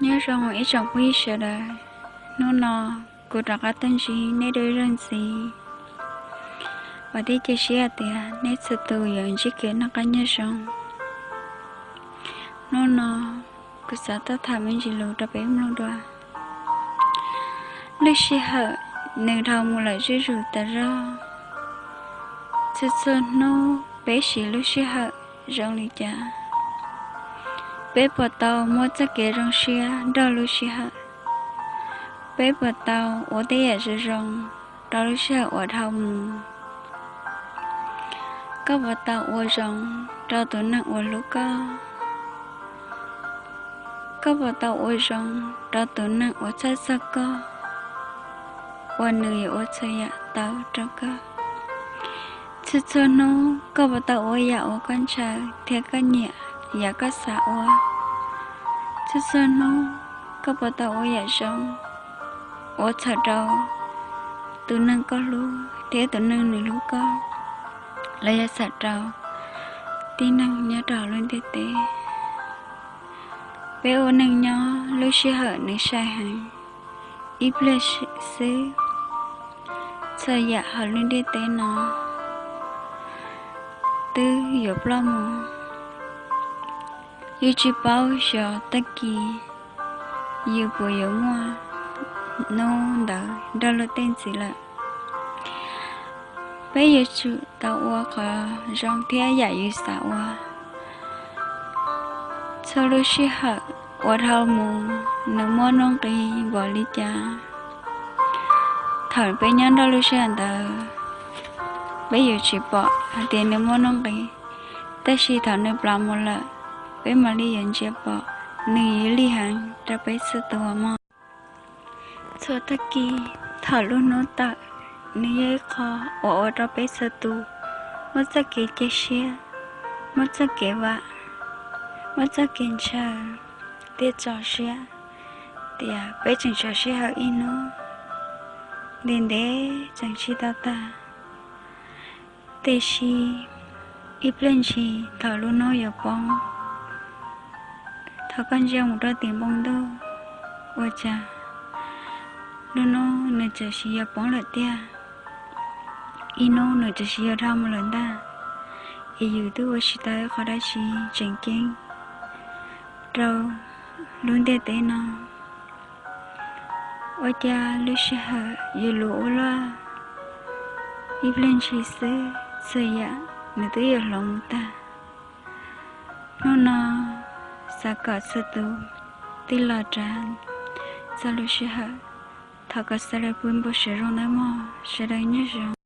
Nyob zoo ib tsoom phooj ywg sawv daws, hnub no kuv rov qab tuaj ntsib nej dua ib zaug ntxiv. Vam thiab cia siab hais tias nej txhua tus yuav ntsib kev noj qab nyob zoo. Hnub no kuv xav tuaj tham me ntsis lus rau peb mloog dua. Lub sij hawm nws dhau mus lawm zuj zus tas zog. Txhua txhua hnub peb siv lub sij hawm zoo li cas? Peb puas tau muab txoj kev zoo siab nrog lub sij hawm? Peb puas tau ua tej yam zoo zoo rau lub sij hawm uas dhau mus? Koj puas tau ua zoo rau tus neeg uas hlub koj? Koj puas tau ua zoo rau tus neeg uas txhawj txog koj, uas nws yuav ua txhua yam tau rau koj? Txhua txhua hnub koj puas tau ua yam uas koj ntshaw thiab koj nyiam, yam koj xav ua? Txhua txhua hnub koj puas tau ua yam zoo uas txhawm rau tus neeg koj hlub thiab tus neeg nws hlub koj, los yog txhawm rau tib neeg nyob rau hauv lub ntiaj teb? Peb ua neej nyob lub sij hawm nws sai heev, ib pliag xwb txhua yam hauv lub ntiaj teb no twb yuav ploj mus. Yus tsis paub xyov tag kis yus puas yuav muaj hnub ntawd nrog luag tej ntxiv lawm. Peb yuav tsum tau ua qhov zoo thiab yam yus xav ua. Txhua lub sij hawm uas dhau mus nws muaj nuj nqis npaum li cas? Thaum peb nyob nrog lub sij hawm ntawd, peb yuav tsis pom hais tias nws muaj nuj nqis, tab sis thaum nws plav mus lawm, peb mam li yuav ntsia pom nws yuav lig heev rau peb txhua tus mog. Txhua tag kis thaum lub hnub tawm, nws yog ib qho uas ua rau peb txhua tus muaj txoj kev cia siab, muaj txoj kev vam, muaj txoj kev ntshaw thiab txaus siab tias peb tseem tshuav sij hawm ib hnub ntev ntev tseem tsis tau tag. Tiam sis ib pliag ntshis thaum lub hnub yuav poob, thaum koj ntsia mus rau tim npoo ntuj, ua cas lub hnub nws txawm sis yuav poob lawm tiag, ib hnub nws txawm sis yuav dhau mus lawm ntag, es yus twb ua tsis tau ib qho dab tsi tseem ceeb rau lub ntiaj teb no. Ua cas lub sij hawm yuav luv ua luaj, ib pliag ntshis xwb txhua yam nws twb yuav hloov mus tag. Hnub no xav kom txhua tus tij los rau txog lub sij hawm, thov kom sawv daws pw npau suav zoo nawb mog, sawv daws nyob zoo.